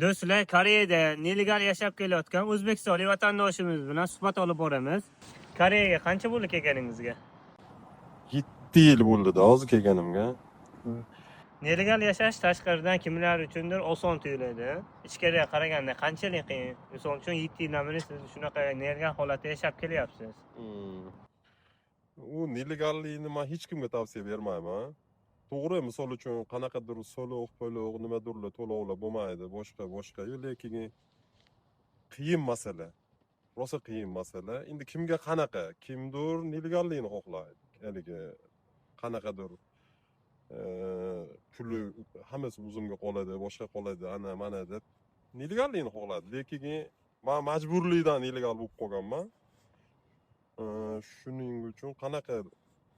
Do'stlar, Koreyada nelegal yashab kelayotgan o'zbekistonlik vatandoshimiz bilan suhbat olib boramiz. Koreyaga qancha bo'ldi kelganingizga? 7 yil bo'ldi-da hozir kelganimga. Nelegal yashash tashqaridan kimlar uchundir oson tuyuladi. Ichkariga qaraganda qanchalik qiyin? Misol uchun 7 yildan beri siz shunaqa nelegal holatda yashab kelyapsiz. U nelegallikni man hech kimga tavsiya bermayman. To'g'ri, misol uchun qanaqadir soliq, puluq, nimadirlar to'lovlar bo'lmaydi, boshqa boshqa, lekin qiyin masala. Rosa qiyin masala. Endi kimga qanaqa, kimdir nelegallikni xohlaydi. Haligi qanaqadir puli hammasi o'zimga qoladi, boshqa qoladi, ana mana deb nelegallikni xohladi. Lekin man majburlikdan nelegal bo'lib qolganman. Shuning uchun qanaqa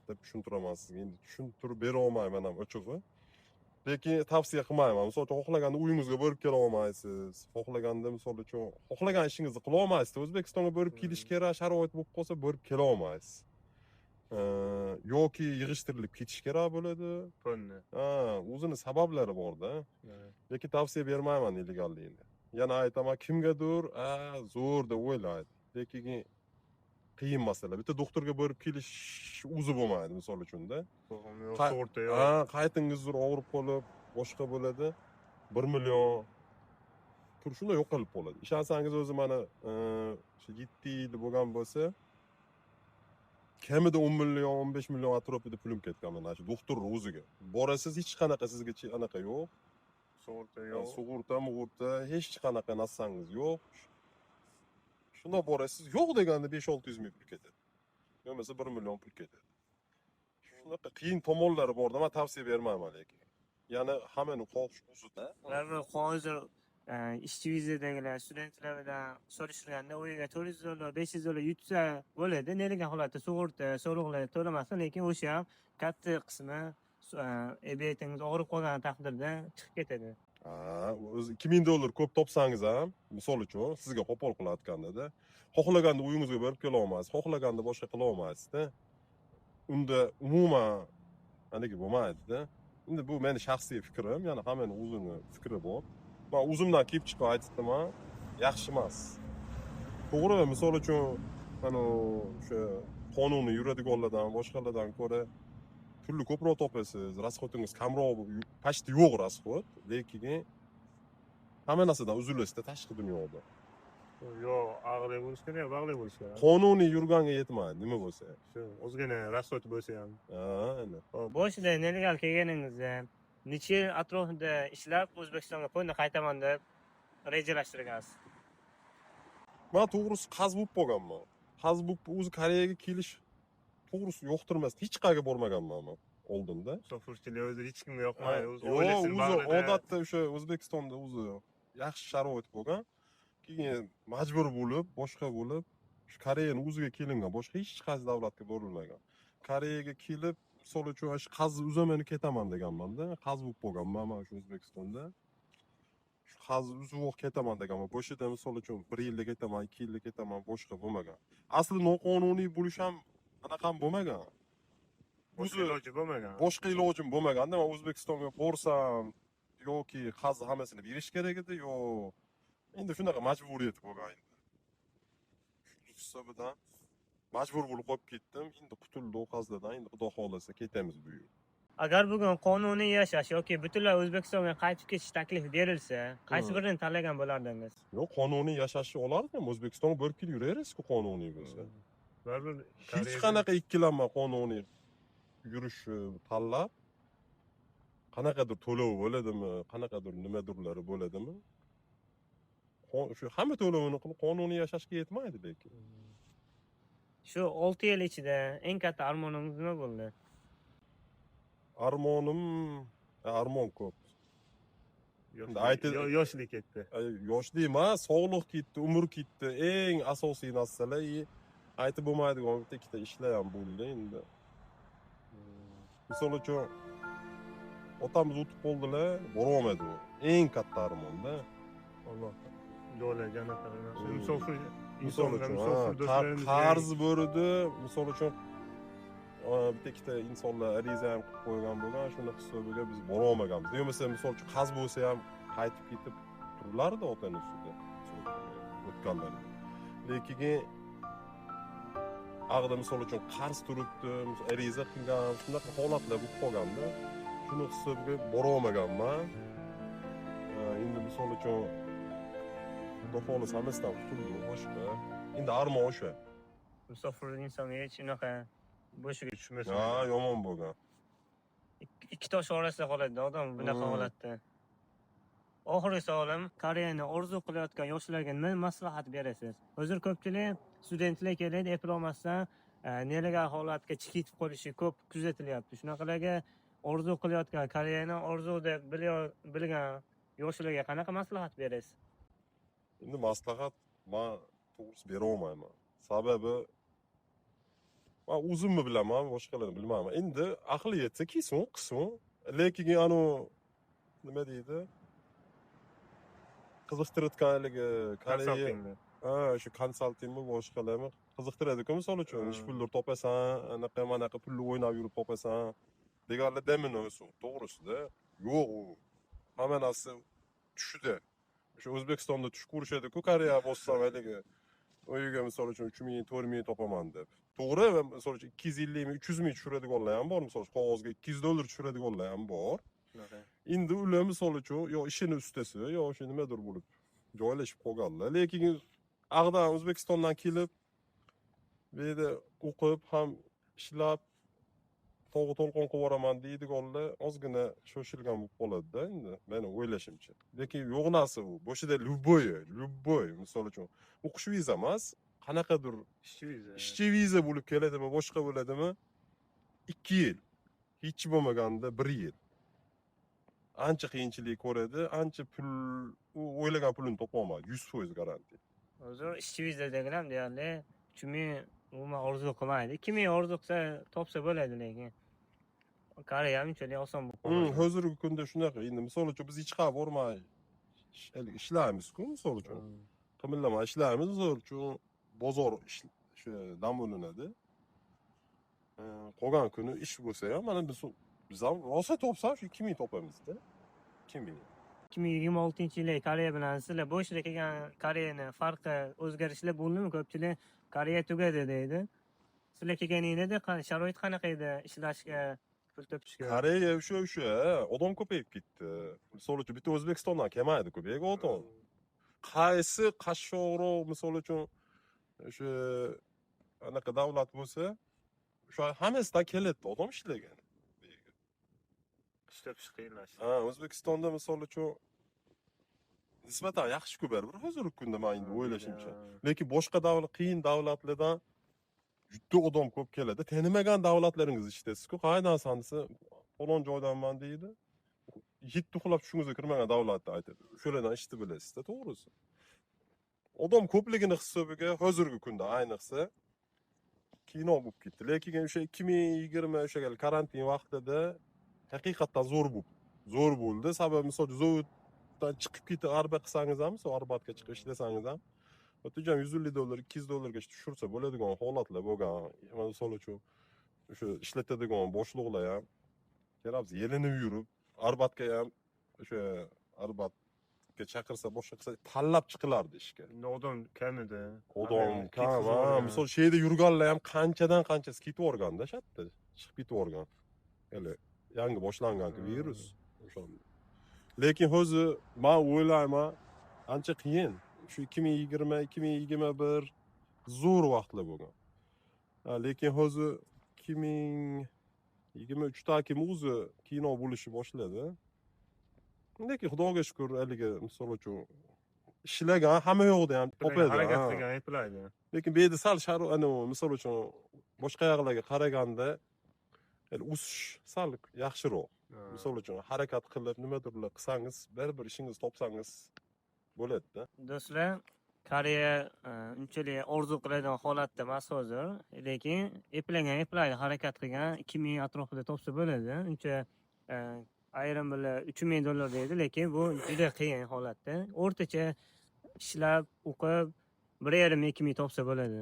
deb tushuntiraman sizga, endi tushuntirib bera olmayman ham ochig'i. Lekin tavsiya qilmayman. Misol uchun xohlaganda uyingizga borib kela olmaysiz. Xohlaganda misol uchun xohlagan ishingizni qila olmaysiz. O'zbekistonga borib kelish kerak sharoit bo'lib qolsa, borib kela olmaysiz. Yoki yig'ishtirilib ketish kerak bo'ladi. Pulni. Ha, o'zini sabablari bor-da. Lekin tavsiya bermayman nelegallikni. Yana aytaman, kimgadir, a, zo'r deb o'ylaydi. Lekin qiyin masala. Bitta doktorga borib kelish o'zi bo'lmaydi misol uchun-da. Yo'q, sug'urta yo'q. Ha, qaytingizdir og'rib qolib, boshqa bo'ladi. 1 million pul shunday yo'qolib qoladi. Ishonsangiz o'zi mana shu 7 yil bo'lgan bo'lsa, kamida 10 million, 15 million atrofida pulim ketgan mana shu doktorning o'ziga. Borasiz, hech qanaqa sizga anaqa yo'q. Sug'urta yo'q. Sug'urta, mug'urta, hech qanaqa narsangiz yo'q. Shundoq borasiz, yo'q deganda 5-600 ming pul ketadi. Bo'lmasa 1 million pul ketadi. Shunaqa qiyin tomonlari borda, men tavsiya bermayman lekin. Ya'ni hammani xohish o'zida. Ular hozir ishchi vizadagilar, studentlar bilan solishtirganda u yerga 400 dollar, 500 dollar yutsa bo'ladi. Nelegal holatda sug'urta, soliqlar to'lamasin, lekin o'sha ham katta qismi ebetingiz og'rib qolgan taqdirda chiqib ketadi. Ha, o'zi 2000 dollar ko'p topsangiz ham, misol uchun sizga qo'pol qilayotganda-da, xohlaganda uyingizga borib kela olmaysiz, xohlaganda boshqa qila olmaysiz-da. Unda umuman haligi bo'lmaydi-da. Endi bu meni shaxsiy fikrim, ya'ni hammani o'zini fikri bor. Men o'zimdan kelib chiqib aytibman, yaxshi emas. To'g'ri, misol uchun mana o'sha qonuniy yuradiganlardan, boshqalardan ko'ra pulni ko'proq topasiz, расход ingiz kamroq, почти yo'q расход, lekin hamma narsadan uzilasizda tashqi dunyoda. Yo'q, aqli bo'lishi kerak, bag'li bo'lishi kerak. Qonuniy yurganga yetmaydi, nima bo'lsa. Shu ozgina расход bo'lsa ham. Ha, endi. Boshida nelegal kelganingizda necha yil atrofida ishlab O'zbekistonga pulni qaytaman deb rejalashtirgansiz? Men to'g'risi qarz bo'lib qolganman. Qarz bo'lib, o'zi Koreyaga kelish to'g'risi yoqtirmas, hech qayerga bormaganman men oldinda. Musofirchilik o'zi hech kimga yoqmaydi. O'zi Yo'q, oilasini o'zi bag'rida. Odatda o'sha O'zbekistonda o'zi yaxshi sharoit bo'lgan. Keyin majbur bo'lib, boshqa bo'lib, shu Koreyani o'ziga kelingan, boshqa hech qaysi davlatga borilmagan. Koreyaga kelib, misol uchun shu qarzni uzaman, ketaman deganman-da. Qarz bo'lib qolganman man shu O'zbekistonda. Shu qarzni uzib ketaman deganman. Boshida misol uchun 1 yilda ketaman, 2 yilda ketaman, boshqa bo'lmagan. Asli noqonuniy bo'lish ham anaqa ham bo'lmagan. Boshqa O'zi iloji bo'lmagan. Boshqa ilojim bo'lmaganda man O'zbekistonga borsam yoki qarzni hammasini berish kerak edi, yo endi shunaqa majburiyat bo'lgan endi. Shu hisobidan majbur bo'lib qolib ketdim. Endi qutuldi u qarzlardan, endi Xudo xohlasa ketamiz bu yil. Agar bugun qonuniy yashash yoki butunlay O'zbekistonga qaytib ketish taklifi berilsa, qaysi birini tanlagan bo'lardingiz? Yo'q, qonuniy yashashni olardim. O'zbekistonga borib kelib yuraverasiz-ku qonuniy bo'lsa. Baribir Hech qanaqa ikkilanma, qonuniy yurishni tanlab, qanaqadir to'lov bo'ladimi, qanaqadir nimadirlari bo'ladimi? Shu hamma to'lovini qilib qonuniy yashashga yetmaydi lekin. Shu 6 yil ichida eng katta armoningiz nima bo'ldi? Armonim, armon ko'p. Yoshlik ketdi. Yoshlik emas, sog'liq ketdi, umr ketdi. Eng asosiy narsalar, aytib bo'lmaydigan bitta ikkita ishlar ham bo'ldi endi. Misol uchun otamiz o'tib qoldilar, borolmadi u. Eng katta armonda. Alloh joylar jannatda qilsin. Musofir Misol insonlar, uchun, musofir do'stlarimiz qarz bo'ldi. Misol uchun, bitta ikkita insonlar ariza ham qilib qo'ygan bo'lgan, shuni hisobiga biz borolmaganmiz. Bo'lmasa, misol uchun qarz bo'lsa ham qaytib ketib turilardi otani ustida o'tganlarida. Lekin ag'da misol uchun qarz turibdi, ariza qilgan, shunaqa holatlar bo'lib qolganda, shuni hisobiga borolmaganman. Endi misol uchun Xudo xohlasa hammasidan qutuldim, boshqa. Endi armon o'sha. Musofir inson hech unaqa boshiga Tushmasin. Ha, yomon bo'lgan. Ikki tosh orasida qoladi odam bunaqa holatda. Oxirgi savolim, Koreyani orzu qilayotgan yoshlarga nima maslahat berasiz? Hozir ko'pchilik studentlar keladi, eplolmasdan nelegal holatga chiqib ketib qolishi ko'p kuzatilyapti. Shunaqalarga, orzu qilayotgan, Koreyani orzu deb bilgan yoshlarga qanaqa maslahat berasiz? Endi maslahat man to'g'risi bera olmayman. Sababi man o'zimni bilaman, boshqalarni bilmayman. Endi aqli yetsa kelsin, qilsin. Lekin anu nima deydi? Qiziqtirayotganligi Koreya, Konsaltingni. Ha, shu konsaltingmi, boshqalarmi qiziqtiradi-ku, misol uchun, ish puldir topasan, anaqa manaqa pulni o'ynab yurib topasan deganlar demini o'zi to'g'risida yo'q u. Hamma narsa tushida. O'sha O'zbekistonda tush ko'rishadi-ku, Koreya bossam haligi uyiga misol uchun 3 ming, 4 ming topaman deb. To'g'ri, misol uchun 250 ming, 300 ming tushiradiganlar ham bor, misol uchun qog'ozga 200 dollar tushiradiganlar ham bor. Endi ular misol uchun yo ishini ustasi, yo o'sha nimadir bo'lib joylashib qolganlar. Lekin ag'dan O'zbekistondan kelib bu yerda o'qib ham ishlab tog'i to'lqin qilib yuboraman deydiganlar ozgina shoshilgan bo'lib qoladi-da endi, meni o'ylashimcha. Lekin yo'q narsa u. Boshida любой, любой misol uchun o'qish viza emas, qanaqadir Ishchi viza. Ishchi viza bo'lib keladimi, boshqa bo'ladimi? 2 yil. Hech bo'lmaganda 1 yil. Ancha qiyinchilik ko'radi, ancha pul, u o'ylagan pulini topolmaydi, 100% garantiya. Hozir ishchi vizadagilar ham deyarli 3 ming umuman orzu qilmaydi. 2 ming orzu qilsa, topsa bo'ladi, lekin Koreya unchalik oson bo'lib qolmadi. Hozirgi kunda shunaqa. Endi misol uchun biz hech qayerga bormay haligi ishlaymiz-ku, misol uchun. Qimillamay ishlaymiz, misol uchun bozor o'sha dam olinadi. Qolgan kuni ish bo'lsa ham mana biz ham rosa topsak shu 2000 topamiz-da. 2000. 2026-yili Koreya bilan sizlar boshida kelgan Koreyani farqi, o'zgarishlar bo'ldimi? Ko'pchilik Koreya tugadi deydi. Sizlar kelganingizda sharoit qanaqa edi ishlashga, pul topishga? Koreya o'sha odam ko'payib ketdi. Misol uchun bitta O'zbekistondan kelmaydi ko'payib odam. Qaysi qashshoqroq misol uchun o'sha anaqa davlat bo'lsa, o'sha hammasidan keladi odam ishlagan. Ish topish qiyinlashdi. Ha, O'zbekistonda misol uchun nisbatan yaxshi-ku baribir hozirgi kunda, men endi o'ylashimcha. Lekin boshqa davlat, qiyin davlatlardan juda odam ko'p keladi. Tanimagan davlatlaringizni eshitasiz-ku, qayerdansan desa, falon joydanman deydi. Yetti uxlab tushingizga kirmagan davlatni aytadi. O'shalardan eshitib bilasizda, to'g'risi. Odam ko'pligini hisobiga hozirgi kunda ayniqsa kino bo'lib ketdi. Lekin o'sha 2020 o'sha karantin vaqtida haqiqatdan zo'r bo'ldi. Sababi misol uchun zavoddan chiqib ketib arba qilsangiz ham, misol Arbatga chiqib ishlasangiz ham, o'tijam 150 dollar, 200 dollargacha tushirsa bo'ladigan holatlar bo'lgan. Misol uchun o'sha ishlatadigan boshliqlar ham kelamiz, yelinib yurib, Arbatga ham o'sha Arbatga chaqirsa, boshqa qilsa tanlab chiqilardi ishga. Endi odam kam edi. Odam kam, Ketkazib ha, yuborgan. misol shu yerda yurganlar ham qanchadan qanchasi ketib yuborganda, shu yerda chiqib ketib yuborgan. Hali yangi boshlangan-ku virus o'shanda. Lekin hozir men o'ylayman, ancha qiyin. Shu 2020, 2021 zo'r vaqtlar bo'lgan. Ha, lekin hozir 2023da kim o'zi kino bo'lishi boshladi. Lekin Xudoga shukur, haligi misol uchun ishlagan hamma yoqda ham topadi. Harakat Ha. qilgan eplaydi. Lekin bu yerda sal anavi misol uchun boshqa yoqlarga qaraganda hali o'sish sal yaxshiroq. Misol uchun harakat qilib nimadirlar qilsangiz, baribir ishingizni topsangiz bo'ladi-da. Do'stlar, Koreya unchalik orzu qiladigan holatda emas hozir, lekin eplagan eplaydi, harakat qilgan 2000 atrofida topsa bo'ladi. Uncha ayrim birlar 3000 dollar deydi, lekin bu juda qiyin holatda. O'rtacha ishlab, o'qib 1,5-2 ming topsa bo'ladi.